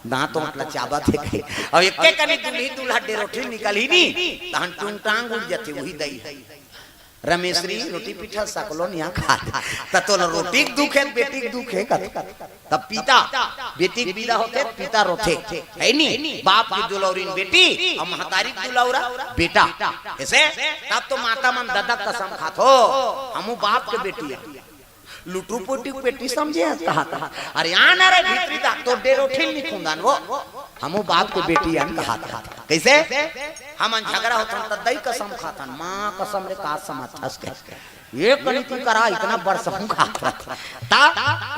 दांत ओंठ ल चाबत हे कहे। अउ एके कनी दूल्ही दूल्हा डेरोठी निकलही नी, तहन टूंग टांग उठ जथे, उही दई हा। रमेसरी, रोटी पीठा सकलो निया खात। त तोला रोटी के दुख हे, बेटी के दुख हे कथे। तब पिता, बेटी के बिदा होथे, पिता रोथे, हई नी? बाप के दुलौरिन बेटी अउ महतारी के दुलौरा बेटा। कइसे? तब तो माता मन ददा कसम खात हो, हमू बाप के बेटी हन। लुटरू पुटी के बेटी समझे हस कहात। अरे आन रे भीतरी दा, तोर डेरोठी ल नी खुंदन वो, हमू बाप के बेटी हन कहात। कइसे? हमन झगरा होथन त दई कसम खाथन, माँ कसम रे का समझथस कहे। ये कनी तू करा इतना बरसहूं खात रथे। ता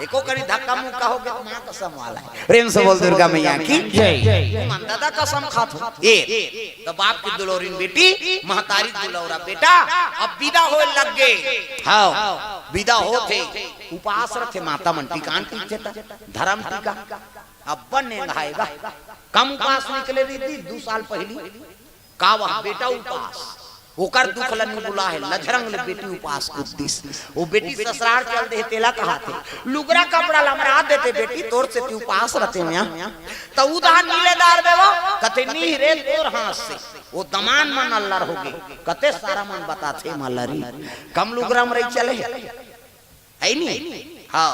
एको कनी धक्का मुक्का हो गे त माँ कसम वाला हे। प्रेम से बोल दुर्गा मैया की। जय। मन ददा कसम खात हो। ए, त बाप के दुलौरिन बेटी, महतारी दुलौरा बेटा, अब बिदा होय लग गे। हाँ, बिदा होथे। उपास रथे माता मन, टिकान टिकथे त, धरम टिका। अब्बड़ नेंग हे गा। कम उपास निकले रहितिस दू साल पहिली। का वह बेटा उपास, ओकर दुख ल नी भुलाय हे, लझरंग ले बेटी उपास कूद दिस। वो बेटी ससुरार चल दे, तेला कहाथे, लुगरा कपड़ा ल हमर दे दे बेटी, तोर सेती उपास रथे मैं। त उधार नी ले दार बे वो, कथे नी रे तोर हाथ से। वो दमांद मन अल्लर हो गे, कथे सारा मन बताथे मलरी। कम लुगरा म रही चले। हे नी? हाँ।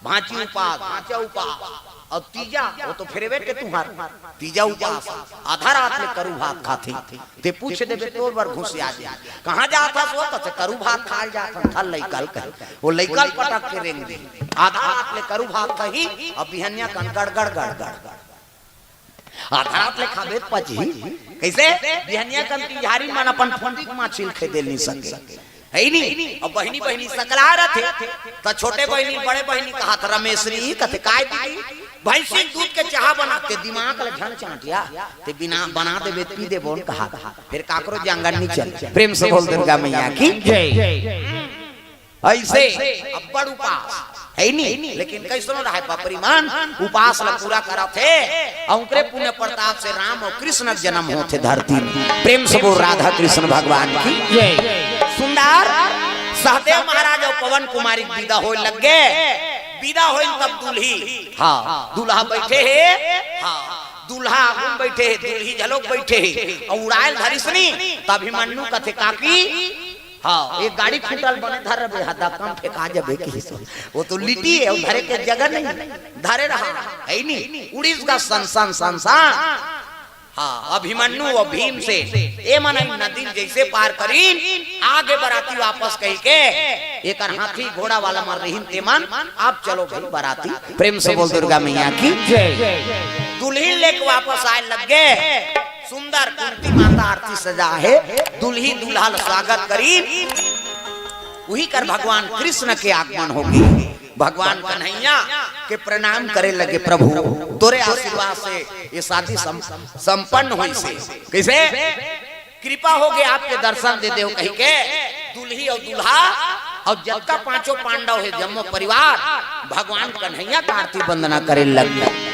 भांची उपास, भांचा उपास। अउ तीजा, वो तो फेरे बेटे तुंहर। तीजा उपास, आधा रात ले करू भात खाथे। ते पूछ देबे तोर बर घुसिया जाही। कहाँ जात हस वो? कथे करू भात खाय जात हन, धर लइका ल कहे। वो लइका ल पटक के रेंग दे। आधा रात ले करू भात खाही, अउ बिहनिया कन गड़गड़ गड़गड़। आधा रात ले खाबे त पचही। कइसे? बिहनिया कन तिहारी मन अपन फुंदी के माछी ल खेदे ल नी सके। हे नी? अउ बहिनी बहिनी सकला रथे। त छोटे बहिनी बड़े बहिनी कहात रमेसरी कथे, काय दीदी? भैंसी के दूध के चाहा बना के दिमाग ल झन चांटिया। ते बिना बना देबे त पी देबोन कहात। फेर काकरो जांगर नी चले। प्रेम से बोल दुर्गा मैया की। जय। अइसे अब्बड़ उपास हे नी, लेकिन कइसनो रहय बपरी मन उपास ल पूरा करत हे। अउ ओकरे पुण्य प्रताप से राम अउ कृष्ण के जनम होथे धरती में। प्रेम से बोल राधा कृष्ण भगवान की। जय। सुंदर सहदेव महाराज अउ पवन कुमारी के बिदा होय लग गे। बिदा होय तब दूल्ही, हाँ, दूल्हा बइठे हे, हाँ, दूल्हा आगू म बइठे हे, दूल्ही घलोक बइठे हे, अउ उड़ाय ल धरिस नी, त अभिमन्यु कथे काकी, हाँ, एक गाड़ी खूंटा ल बने धर रबे, हदा कम फेंका जबे किहिस। वो तो लिटी हे, वो धरे के जगह नहीं, धरे रहा, हे नी, उड़िस गा सन सन सन सन। हाँ, अभिमन्यु अउ भीमसेन, ए मन नदी ल जइसे पार करिन, आगे बराती वापस कहिके, एकर हाथी घोड़ा वाला मन रहिन ते मन, अब चलो भाई बराती। प्रेम से बोल दुर्गा मैया की। जय। दुल्हिन लेके वापस आय लग गे। सुंदर कुंती माता आरती सजा हे, दुल्ही दूल्हा ल स्वागत करिन। उही कर भगवान कृष्ण के आगमन होगे। भगवान कन्हैया के प्रणाम करे लगे, "प्रभु, तोरे आशीर्वाद से ये शादी सम-, संपन्न होइसे।" कइसे? "कृपा होगे, आपके दर्शन दे देव," कहिके दुल्ही अउ दूल्हा अउ जतका पांचों पांडव हे, जम्मो परिवार भगवान कन्हैया के आरती वंदना करे लगे।